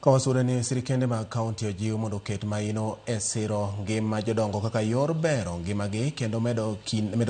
Kawasure ni sirikende mag kaunti ojiw mondo oket maino e siro ngima jodongo kaka yor bero ngimagi kendo medo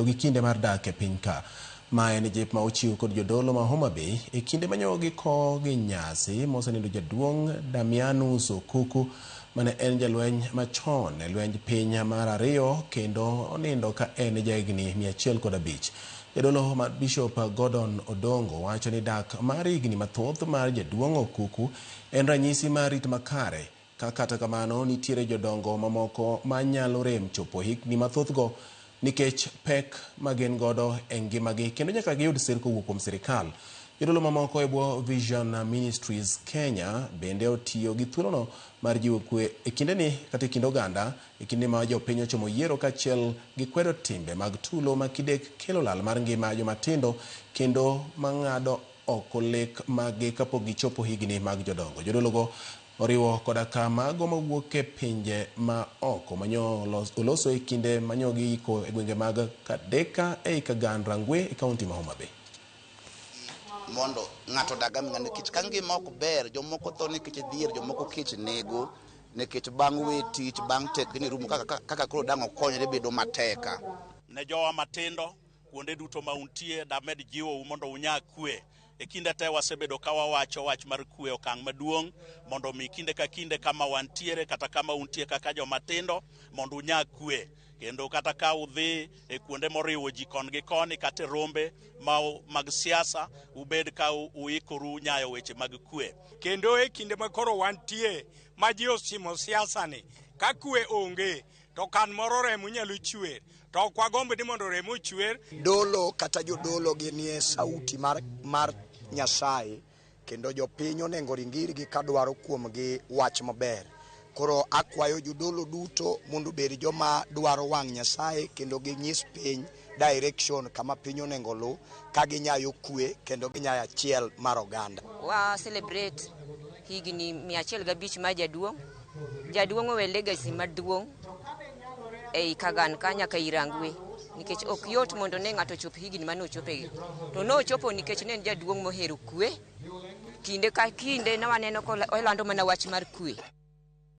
gi kinde mar dak e piny ka. Ma en jip ma ochiw kod jodolo ma Homa Bay e kinde manyo giko gi nyasi mosenindo jaduong' Damianus Okuku, mane en jalweny machon e lwenj piny mar ariyo kendo onindo ka en jahigni 105. Jadolo mar Bishop Gordon Odongo wacho ni dak mar higni mathoth mar jaduong' Okuku en ranyisi mar rit makare, ka kata kamano nitiere jodongo mamoko manyalo rem chopo higni mathothgo nikech pek ma gin godo e ngimagi kendo nyaka giyud sir kowuok kuom sirikal. Jodolo mamoko e bwo Vision Ministries Kenya bende otiyo gi thuolono mar jiwo kwe e kindeni kata e kind oganda e kinde ma jopiny ochomo yiero, kaachiel gi kwedo timbe mag tulo ma kidek kelo lal mar ngima jomatindo kendo mang'ado oko lek maggi kapok gichopo higni mag jodongo. Jodologo oriwo koda ka mago mawuok e pinje ma oko manyo oloso e kinde manyo giiko e gwenge mag Kadeka ei Kagan Rangwe e kaunti ma Homa Bay. Mondo ng'ato odag aming'a, nikech ka ngima ok ber, jomoko tho nikech dhier, jomoko kech nego nikech bang' we tich, bang' tekni rumo, kaka koro dang' okonyre bedo mateka. Ne jowa matindo kuonde duto ma untie, damed jiwou mondo unya kwe e kinde te. Wasebedo ka wawacho wach mar kwe, okang' maduong' mondo mi kinde ka kinde kama wantiere kata kama untie kaka joma tindo mondo unya kwe, kendo kata ka udhi e kuonde moriwo ji kon gi koni kata e rombe mag siasa, ubed ka uikoru nyayo weche mag kwe. Kendo e kinde ma koro wantie ma ji osimo siasa ni, ka kwe onge to kan moro remo nyalo chwer, to ok wagomb ni mondo remo ochwer. Dolo kata jodolo ginie sauti mar Nyasaye, kendo jopiny onego ring irgi ka dwaro kuomgi wach maber. Koro akwayo jodolo duto mondo obed joma dwaro wang' Nyasaye kendo ginyis piny direction kama piny onego luw ka ginyayo kwe kendo ginyayo achiel mar oganda. Wa celebrate higni 105 mar jaduong'. Jaduong' owe legacy maduong' ei Kagan ka nyaka Irangwe, nikech ok yot mondo ne ng'ato ochop higni mane ochopegi, to nochopo nikech ne en jaduong' mohero kwe. Kinde ka kinde ne waneno kolando mana wach mar kwe.